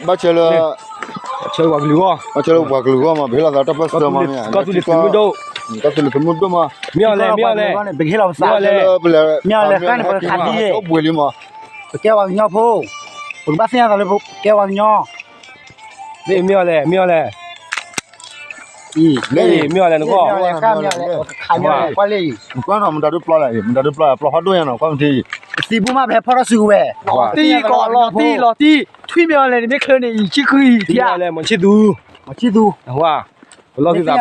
ဘၣ်ဆၢလၢ ဆၢပှၤကလုာ်ဂီၢ်, ဘၣ်ဆၢလၢပှၤကလုာ်ဂီၢ်မး ပဟ့ၣ်လီၤသးတၢ်ပၢၢ်ဆၢမးမ့ၢ် ကီၢ်သူလ့ၤသုးမုၢ်ဒိၣ်, ကီၢ်သူလ့ၤသုးမုၢ်ဒိၣ်မး, မ့ၢ်အီၤလဲၣ် မ့ၢ်အီၤလဲၣ်, ပကဟ့ၣ်လီၤပသး မ့ၢ်အီၤလဲၣ်, မ့ၢ်အီၤလဲၣ်, ပကဟဲက့ၤမး ပှဲၤလံမး, ပကဲပှၤကညီဖိ, ပကဘၣ်သ့ၣ်ညါသးလၢပကဲပှၤကညီ, မ့ၢ်အီၤလဲၣ် မ့ၢ်အီၤလဲၣ်, မ့ၢ်အီၤလဲၣ် နကွၢ်, ကွၢ်လံ, မတၤဒုပျီလဲၣ် မတၤဒုပျီ ပျီဖးဒိၣ်ညါနီၤ ကွၢ်မထံး, သံဘူမး ပဟဲဖီၣ်ထီၣ်စုကဝဲၤ, လီၤတံၢ်ကီး လီၤတံၢ် လီၤတံၢ်, ထွံၣ်မ့ၢ်အီၤလဲၣ်န့ၣ် မ့ၢ်ချၢန့ၣ် အံၤ ဆံဃုအံၤ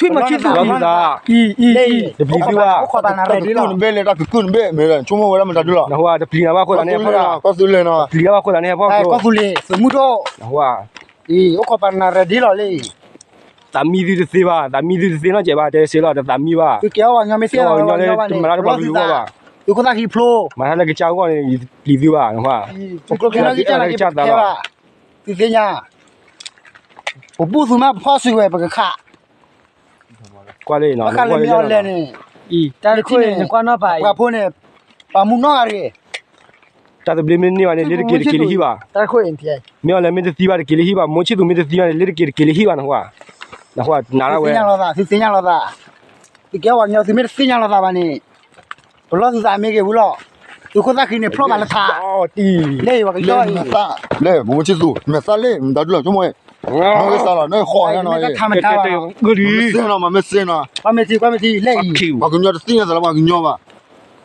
မ့ၢ်အီၤလဲၣ် မီၤဆံၣ်သူ, မီၤဆံၣ်သူ, ပလီၢ်သုသး ပလီၢ်သုသး, ထွံၣ်မီၤဆံၣ်သူ, အံၤ အံၤ အံၤ တပျံၤသုဘၣ်, တၢ်ကကုၢ်နဘ့ၣ်လၢတၢ်ကကုၢ်နဘ့ၣ် မ့ၢ်ဆိကမိၣ်ဝဲဒၣ်မတၤဒုလီၤ, တပျံၤနၤဘၣ်အဃိသးန့ၣ် ဟဲဖီၣ်တၢ်, တပျံၤနၤဘၣ်အဃိသးန့ၣ် ဟဲဖီၣ်တၢ်, ကီၢ်သူလ့ၤသုးမုၢ်ဒိၣ်, အံၤ အိၣ်ခိးပာ်နၤရဲၣ်ဒံလီၤလံ, သးမံသုတသ့ဘၣ်, သးမံသုတသ့နီတစဲးဘၣ်, တဲစ့လီၤ တသးမံဘၣ်, သုကဲအီၣ်ပှၤကညီမ့ၢ်သ့လီၤ သုမၤတၢ်တပှၤကလုာ်အဂီၢ်ဘၣ်, သုခိၣ်သၣ်ခံဖျိ, မၤတၢ်လၢကစၢ်အဂီၢ်န့ၣ် ယတပျံၤသုဘၣ်, သုသ့ၣ်ညါ, ပဘူၣ်သုမး ပဖီၣ်စုကဝဲၤ ပကခး, ကွၢ်လၢ ဘၣ်ဃးလၢမ့ၢ်အီၤလဲၣ်န့ၣ်, တၢ်တခိၣ်န့ၣ် နကွၢ်နီၣ်ပာ်အံၤ, ပှၤဖိန့ၣ်, ပှၤမူနီၢ်ဂၤတဂ့ၤ တၢ်သဘျ့မ့ၢ်တန့ၢ်ဘၣ်န့ၣ် လ့တက့ၤတက့ၤလၢဟံၣ်ဘၣ်, မ့ၢ်အီၤလဲၣ်မ့ၢ်တသံဘၣ်တက့ၤလၢဟံၣ်ဘၣ်, မိၤဆံၣ်သူမ့ၢ်တသံဘၣ်န့ၣ် လ့တက့ၤတ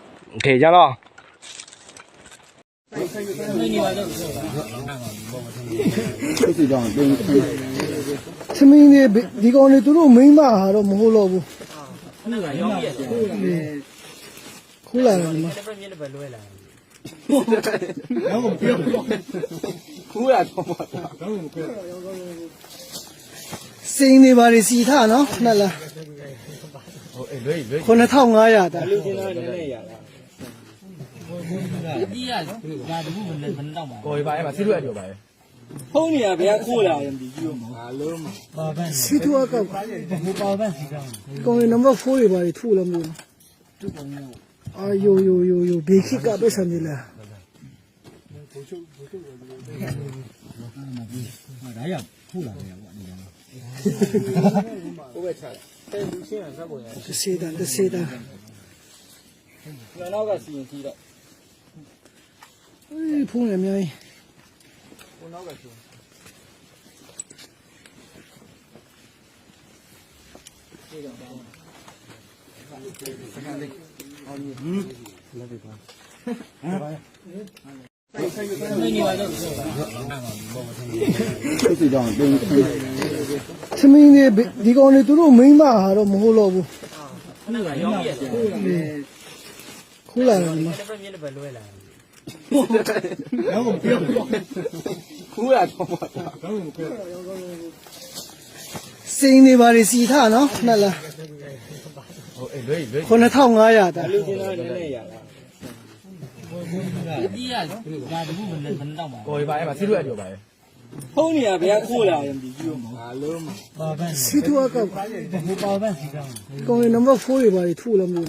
က့ၤလၢဟံၣ်ဘၣ် နဟူဧါ, နဟူဧါ နၤဒၣ်ဝဲ, သုသ့ၣ်ညါလိာ်သး, သုသ့ၣ်ညါလိာ်သး, သုကဲပှၤကညီသုမ့ၢ်တသ့ၣ်ညါလိာ်သးဘၣ်န့ၣ်, ပလီၢ်သုသးမ့ၢ်ဂ့ၤဝံၤလီၤ, သုခိၣ်သၣ်ခံန့ၣ်ဖျီၣ်ဘၣ်လၢထး, လၢပှၤကညီအံၤ, လၢမိၤဆံၣ်သူ မဲာ်သၣ်လ့ မတၤဒုလီၤဆိကမိၣ်, မ့ၢ်သၣ်လီၤ နဟဲဃီၤဟဲနီၤ, မ့ၢ်တၢ်မတၤဘၣ်, မ့ၢ်စ့နီၤ မ့ၢ်စ့နီၤ, ကွၢ်မ့ၢ်ထံ ကွၢ်မ့ၢ်ထံ လၢအံၤ, ပှၤကညီတသ့ၣ်ညါသးလၢပှၤကညီဘၣ်, လီၤ ထမင်းနေ ဒီကောင်တွေ သူတို့မိန်းမဟာတော့ မဟုတ်တော့ဘူး. ခိုးလာတယ်ဒီမှာ. စိန်နေပါလေ စီထားနော် နှစ်လမ်း. ခုနစ်ထောင့်ငါးရာ တၢ်. ဖုန်းနေရဘယ်ကခိုးလာလဲမသိဘူး. စီးထူအကောက် ကောင်တွေ နံပါတ် ဖုန်းတွေ ဘာတွေ ထုတ်လာမလို့.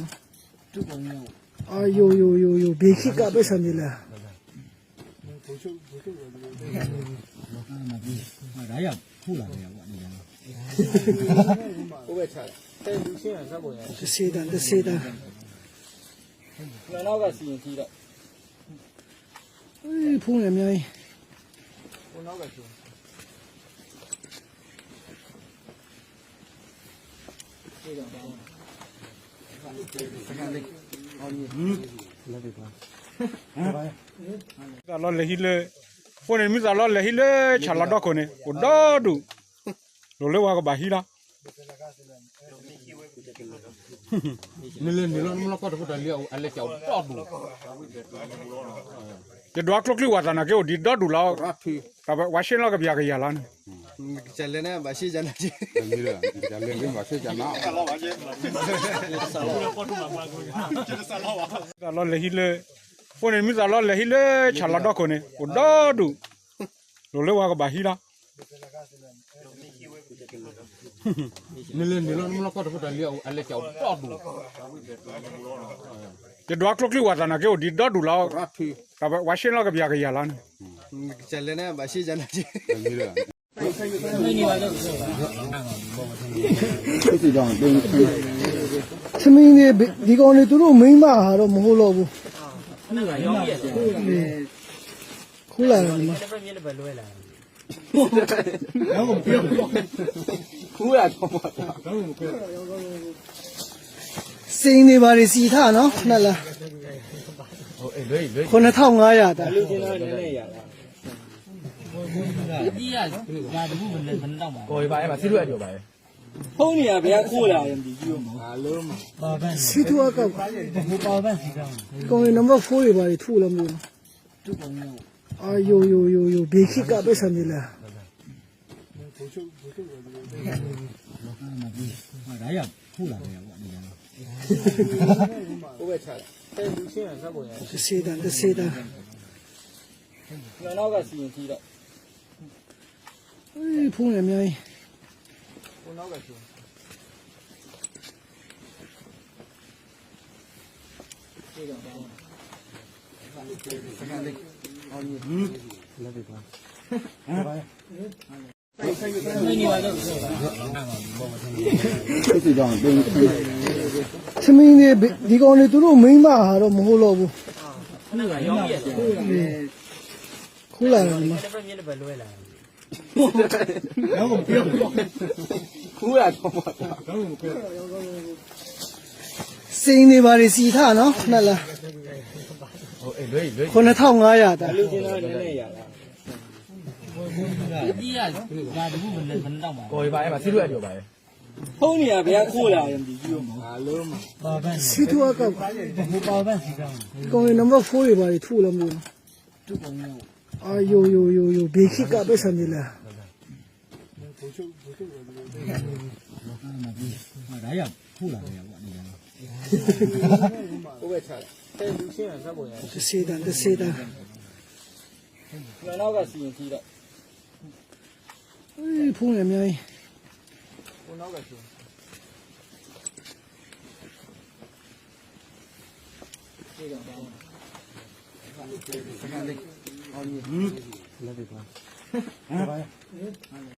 အာ ယို ယို ယို ယို ဘယ်ခေတ်ကပဲဆန်နေလဲ. တစေတံ တစေတံ. ဖုန်းလည်းအများကြီး. ထမင်းနေ ဒီကောင်တွေ သူတို့မိန်းမဟာတော့ မဟုတ်တော့ဘူး. ခိုးလာတယ်ဒီမှာ. စိန်နေပါလေ စီးထားနော် နှစ်လမ်း. ခုနစ်ထောင့်ငါးရာ တၢ်. ဖုန်းနေရဘယ်ကခိုးလာလဲမသိဘူး. စီးထူအကောက် ကောင်တွေ နံပါတ် ဖုန်းတွေ ဘာတွေ ထုတ်လာမလို့. အာ ယို ယို ယို ယို ဘယ်ခေတ်ကပဲဆန်နေလဲ. တစေတံ တစေတံ. ဖုန်းလည်းအများကြီး. သးလီလဲၤဟံးလၢ, အဃိန့ၣ် မ့ၢ်သးလီလဲၤဟံးလၢဆၣ်လီၤဒီခိၣ်န့ၣ် အိၣ်ဒီဒူၣ်, လိၤလၢဝဲကဘၣ်ဟံးလီၤ. နလဲၤနုာ်လီၤနမလီၢ်ကီၢ်တခိၣ်တၢ်လံ အလဲၤကအိၣ်ဒီဒူၣ်, ယဒွးကျိချံဝၣ်သးနာ်က့ အိၣ်ဒံးဒီဒူၣ်လီၤ. ဝဲရှ့လီၤကပျၢ်ကယၤလီၤန့ၣ်, ကလဲၤန့ၣ် ဘၣ်ရှ့ကနၤ, ကလဲၤန့ၣ် ဘၣ်ရှ့ကနၤ, သးလီလဲၤဟံးလၢ, အဃိန့ၣ် မ့ၢ်သးလီလဲၤဟံးလၢဆၣ်လီၤဒီခိၣ်န့ၣ် အိၣ်ဒီဒူၣ်, လိၤလၢဝဲကဘၣ်ဟံးလီၤ. နလဲၤနုာ်လီၤနမလီၢ်ကီၢ်တခိၣ်တၢ်လံ အလဲၤကအိၣ်ဒီဒူၣ်, ယဒွးကျိချံဝၣ်သးနာ်က့ အိၣ်ဒံးဒီဒူၣ်လီၤ. ဝဲရှ့လီၤကပျၢ်ကယၤလီၤန့ၣ်. ကလဲၤန့ၣ် ဘၣ်ရှ့ၣ်ယၤန့ၣ် ထမင်းတွေ ဒီကောင်တွေ သူတို့မိန်းမဟာတော့ မဟုတ်တော့ဘူး. ခူလာတယ်မ။ စိန်နေပါလေ စီထားနော် ခဏလာ ခုနစ်ထောင့်ငါရာ တၢ် ဖုန်းနေရဘယ်ကခိုးလာလဲ မသိဘူး ဆံထူအကပ် ကောင်ရင်း number four တွေဘာတွေထိုးလာမလို့နော် အာယိုယိုယိုယို ဘယ်ခေတ်ကပဲဆန်နေလဲ တစေးတံ တစေးတံ ဖုန်းနေအများကြီး ထမင်းတွေ ဒီကောင်တွေ သူတို့မိန်းမဟာတော့ မဟုတ်တော့ဘူး. ခူလာတယ်မ။ စိန်နေပါလေ စီထားနော် ခဏလာ ခုနစ်ထောင့်ငါရာ တၢ် ဖုန်းနေရဘယ်ကခိုးလာလဲ မသိဘူး ဆံထူအကပ် ကောင်ရင်း number four တွေဘာတွေထိုးလာမလို့နော် အာယိုယိုယိုယို ဘယ်ခေတ်ကပဲဆန်နေလဲ တစေးတံ တစေးတံ ဖုန်းနေအများကြီး လၢ